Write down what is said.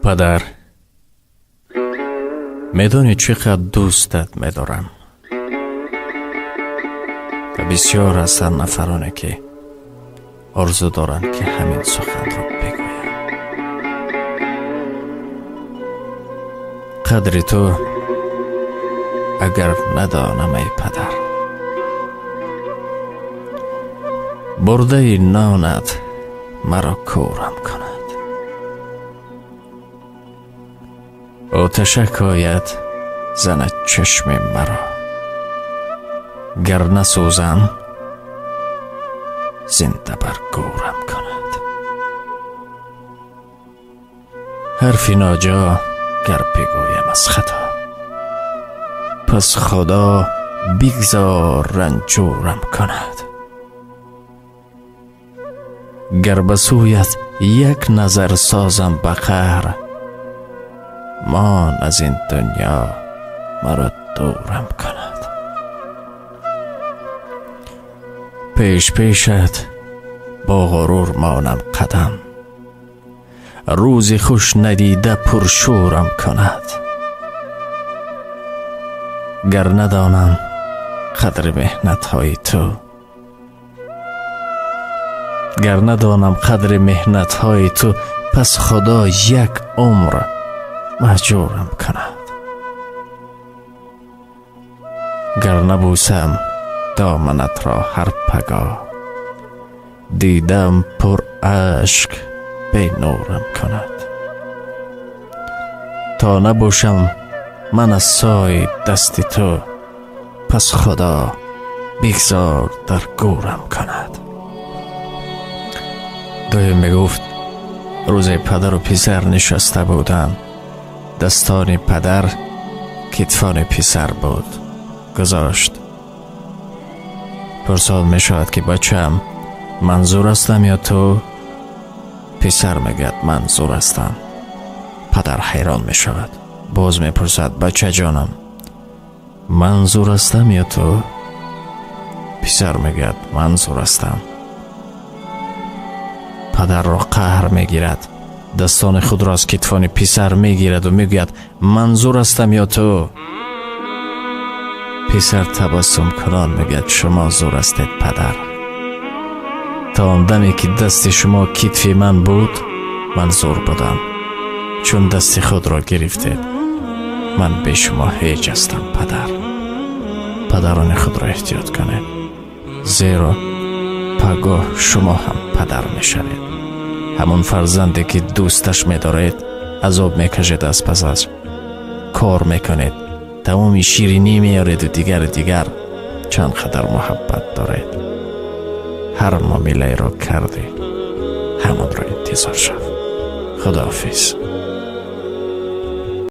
Падар, медонӣ чӣ қадр дӯстат медорам ва бисёр ҳастанд нафароне, ки орзу доранд, ки ҳамин суханро бигӯянд. Қадри ту агар надонам, эй падар, бурдаи нонат маро кӯрам кунад. Оташак ояд занад чашми маро, гар насӯзам, зинда бар гӯрам кунад. Ҳарфи ноҷо гар бигӯям аз хато, пас Худо бигзор ранҷурам кунад. Гар ба сӯят як назар созам ба қаҳр, мон аз ин дунё маро дурам кунад. Пеш пешат бо ғурур монам қадам, рӯзи хуш надида пуршӯрам кунад. Гар надонам қадри меҳнатҳои ту, гар надонам қадри меҳнатҳои ту, пас Худо як умр маҳҷурам кунад. Гар набӯсам доманатро ҳар пагоҳ, дидам пур ашк бенурам кунад. То набошам ман аз сои дасти ту, пас Худо бигзор дар гӯрам кунад. Доим мегуфт, рӯзе падару писар нишаста буданд. Дастони падар китфони писар буд. Гузошт. Пурсон мешавад, ки бачаам, ман зур ҳастам ё ту? Писар мегӯяд, ман зур ҳастам. Падар ҳайрон мешавад. Боз мепурсад, бачаҷонам, ман зур ҳастам ё ту? Писар мегӯяд, ман зур ҳастам. Падарро қаҳр мегирад. Дастони худро аз китфони писар мегираду мегӯяд, ман зур ҳастам ё ту? Писар табассумкунон мегӯяд, шумо зур ҳастед, падар. То он даме ки дасти шумо китфи ман буд, ман зур будам. Чун дасти худро гирифтед, ман бе шумо ҳеҷ ҳастам, падар. Падарони худро эҳтиёт кунед, зеро пагоҳ шумо ҳам падар мешавед. Ҳамон фарзанде ки дӯсташ медоред, азоб мекашед, аз пасаш кор мекунед, тамоми ширинӣ меёреду дигару дигар. Чанд қадар муҳаббат доред. Ҳар муомилаеро кардӣ, ҳамонро интизор шав. Худоҳофиз.